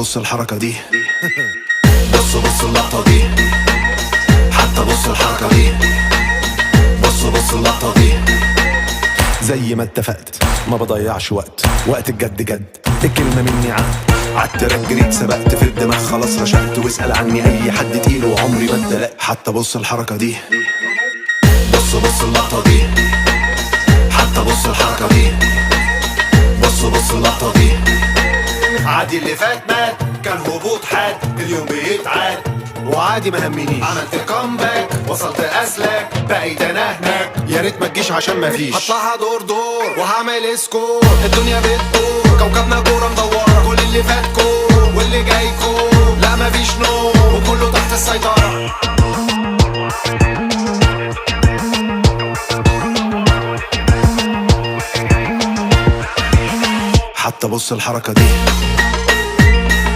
بص الحركة دي، بص بص اللقطة دي، حتى بص الحركة دي، بص بص اللقطة دي. زي ما اتفقت ما بضيعش وقت، وقت الجد جد، الكلمة مني عهد. عال track جريت سبقت في الدماغ، خلاص رشقت، واسأل عني أي حد تقيل وعمري ما اتدلقت. حتى بص الحركة دي، بص بص اللقطة دي، حتى بص الحركة دي، بص بص اللقطة دي. عادي اللي فات مات، كان هبوط حاد، اليوم بيتعاد وعادي ما همنيش. عملت comeback، وصلت اسلك، بقيت انا هناك، يا ريت ما تجيش عشان ما فيش. هطلعها دور دور وهعمل score، الدنيا بتدور، كوكبنا كورة مدورة. كل اللي فات كور واللي جاي كور، لا ما فيش نور وكله تحت السيطرة. حتى بص الحركة دي.